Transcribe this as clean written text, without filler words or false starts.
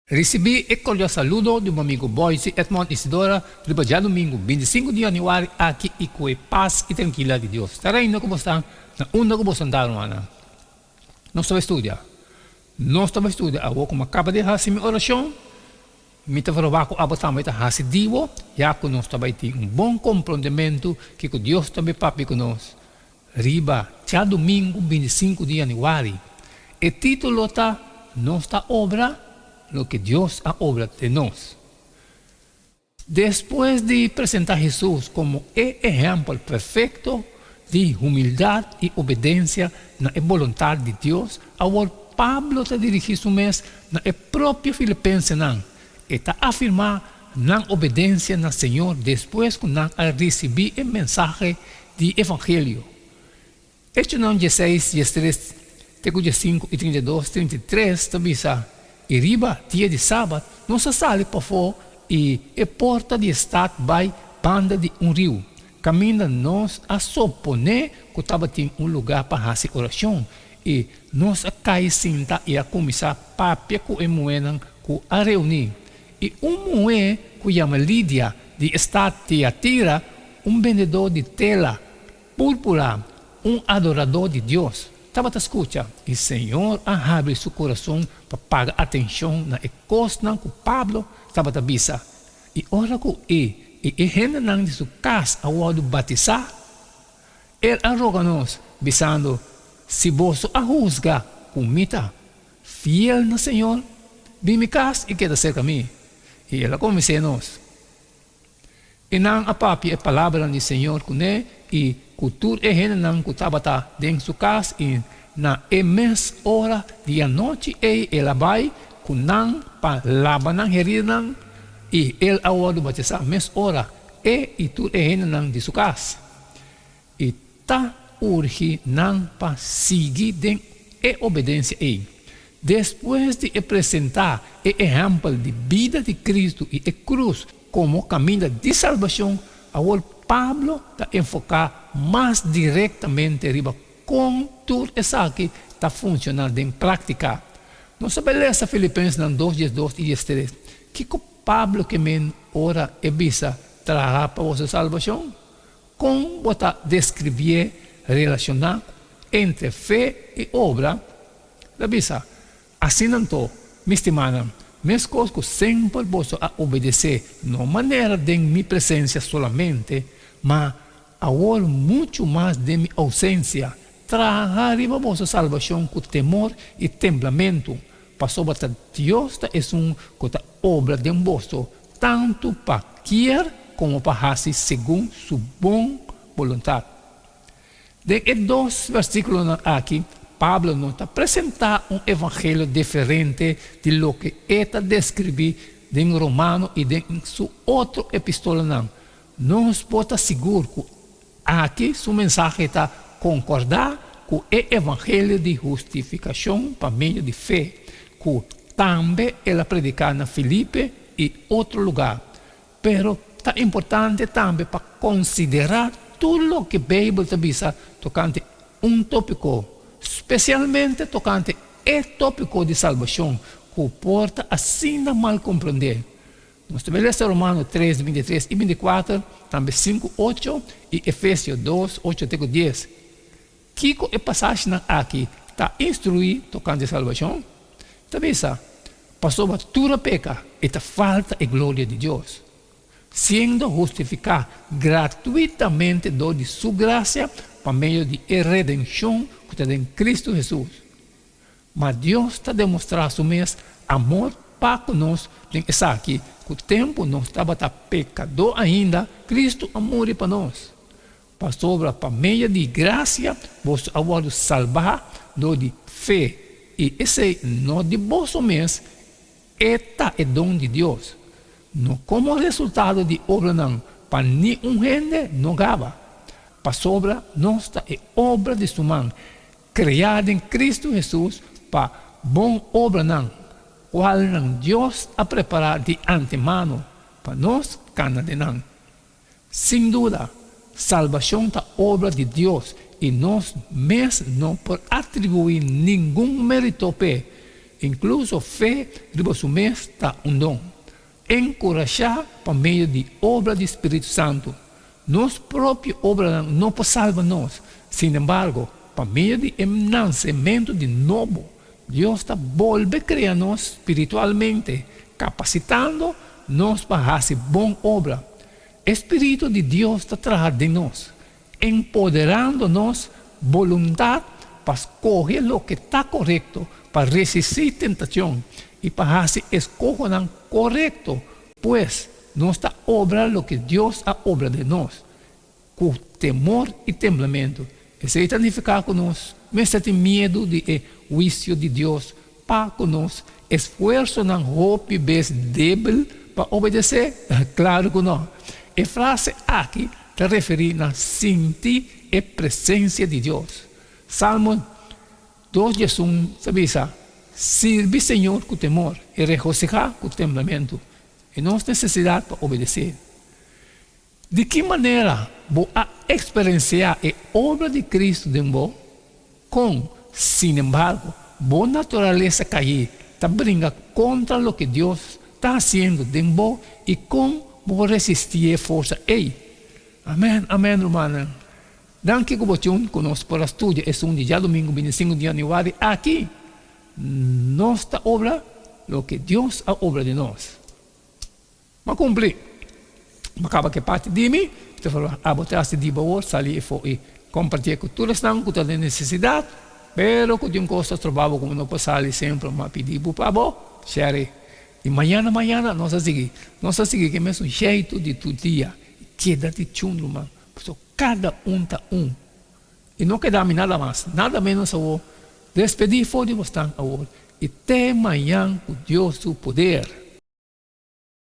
Risibí e kordial saludo di bo amigu Boyce Edmond Isidora riba djadumingu bintisinku di yanüari aki i ku e pas i trankila di Dios ta reina ku bo sta na unda ku bo santá rumannan. Nos ta bai studia. Nos ta bai studia awor ku mi a kaba di hasi mi orashon mi ta proba ku abo tambe ta hasi di bo ya ku nos ta bai tin un bon komprondementu kiko Dios ta bai papia ku nos Riba djadumingu bintisinku di yanüari, e título ta Nos ta obra loke Dios a obra den nos. Despues di presentá Hesus komo e ehèmpel perfekto di humildat i obedensia na e boluntat di Dios, awor Pablo ta dirigí su mes na e propio filipensenan. E ta afirmá nan obedensia na Señor despues ku nan a risibí e mensahe di evangelio. Echonan dieseis, diestres te ku diesinku i 32, 33 ta bisa, I riba dia di sabat nos a sali pafó i e porta di e stat bai banda di un riu, kaminda nos a soponé ku tabatin un lugá pa hasi orashon, i nos a kai sinta i a kuminsá papia ku e muhénan ku a reuní. I un muhé ku yama Lidia di e stat Tiatira, un bendedó di tela púrpura, un adoradó di Dios, tabata skucha, i Señor a habri su kurason pa paga atenshon na e kosnan ku Pablo tabata bisa. I ora ku e i e hendenan di su kas a wòrdu batisá, el a roga nos, bisando, Si boso a husga ku mi ta Fiel na Señor, bin mi kas i keda serka mi. I el a konvensé nos. I nan a papia e palabranan di Señor kuné i ku tur e hendenan ku tabata den su kas, i na e mes ora di anochi ei el a bai ku nan pa laba nan heridanan, i el a wòrdu batisá mes ora, e i tur e hendenan di su kas. I ta urgi nan pa sigui den e obedensia ei. Despues di e presentá e ehèmpel di bida di Kristu i e krus komo kaminda di salbashon, awor Pablo ta enfoká mas direktamente riba kon tur esaki ta funshoná den práktika. Nos ta bai lesa Filipensenan dos diesdos i diestres. Kiko Pablo ke men ora e bisa traha pa boso salbashon? Kon bo ta deskribié relashoná entre fe i obra? El a bisa, Asina anto, mi stimánan, meskos ku semper boso a obedesé, no manera den mi presensia solamente, ma awor muchu mas den mi ousensia, traha riba boso salbashon ku temor i temblamentu, pasobra ta Dios ta esun ku ta obra den boso tantu pa kier komo pa hasi segun su bon boluntat. Den e dos versíkulonan aki, Pablo no ta presentá un evangelio diferente di loke e ta deskribí den Romano i den su otro epistolanan. Nos por ta sigur ku aki su mensahe ta konkordá ku e evangelio di hustifikashon pa medio di fe, ku tambe el a prediká na Filipe i otro lugá. Pero ta importante tambe pa konsiderá tur loke Beibel ta bisa tokante un tópiko, spesialmente tokante e tópiko di salbashon ku por ta asina mal komprondé. Nos ta lesa Romano tres, bintitres i bintikuater, tambe sinku, ocho i Efesio dos, ocho te ku dies. Kiko e pasashinan aki ta instruí tokante salbashon? Ta bisa, Pasobra tur a peka i ta falta e gloria di Dios, siendo hustifiká gratuitamente dor di Su grasia pa medio di e redenshon ku ta den Kristu Hesus. Ma Dios ta demostrá Su mes amor pa ku nos den esaki, ku tempu nos tabata pekadó ainda, Kristu a muri pa nos. Pasobra pa medio di grasia boso a wòrdu salbá dor di fe, i esei no di boso mes, e ta e don di Dios, no komo resultado di obranan pa ni un hende no gaba. Pasobra nos ta e obra di su man, kreá den Kristu Hesus pa bon obranan, kualnan Dios a prepará di antemano pa nos kana den nan. Sin duda, salbashon ta obra di Dios i nos mes no por atribuí ningun mérito p'e. Inkluso fe riba su mes ta un don. Enkurashá pa medio di obra di Spiritu Santu. Nos propio obranan no por salba nos. Sinembargo, pa medio di e nansementu di nobo, Dios ta bolbe krea nos spiritualmente, kapasitando nos pa hasi bon obra. E spiritu di Dios ta traha den nos, empoderando nos boluntat pa skohe loke ta korekto, pa resistí tentashon i pa hasi eskohonan korekto. Pues, nos ta obra loke Dios a obra den nos, ku temor i temblamentu. Esei ta nifiká ku nos mester tin miedu di e huisio di Dios pa ku nos esfuersonan hopi bes débil pa obedesé? Klaru ku nò! E frase aki ta referí na sinti e presensia di Dios. Salmo dos diesun ta bisa, Sirbi Señor ku temor i regosihá ku temblamentu. E nos nesesidat pa obedesé. Di ki manera bo a eksperensiá e obra di Kristu den bo? Kon, sinembargo, bo naturalesa kaí ta bringa kontra loke Dios ta hasiendo den bo i kon bo por resistí e forsa ei? Amèn, amèn, rumannan. Danki ku bo tune ku nos por a studia esun di djadumingu bintisingu di yanüari aki. Nos ta obra loke Dios a obra den nos. M'a kumpli. M'a kaba ku e parti di mi. Ta forma abo ta hasi di bo awor, sali efo i kompartié ku tur esnan ku ta den nesesidat, pero ku tin kos ta stroba bo ku no por sali semper. M'a pidi bo pa bo share. I mañana mañana nos a sigui. Nos a sigui ku e mesun sheitu di tur dia. Keda di chun, ruman, pasobra kada un ta un. I no keda mi nada mas, nada ménos awor. Despedí for di bosnan awor i te mañan ku Dios su poder.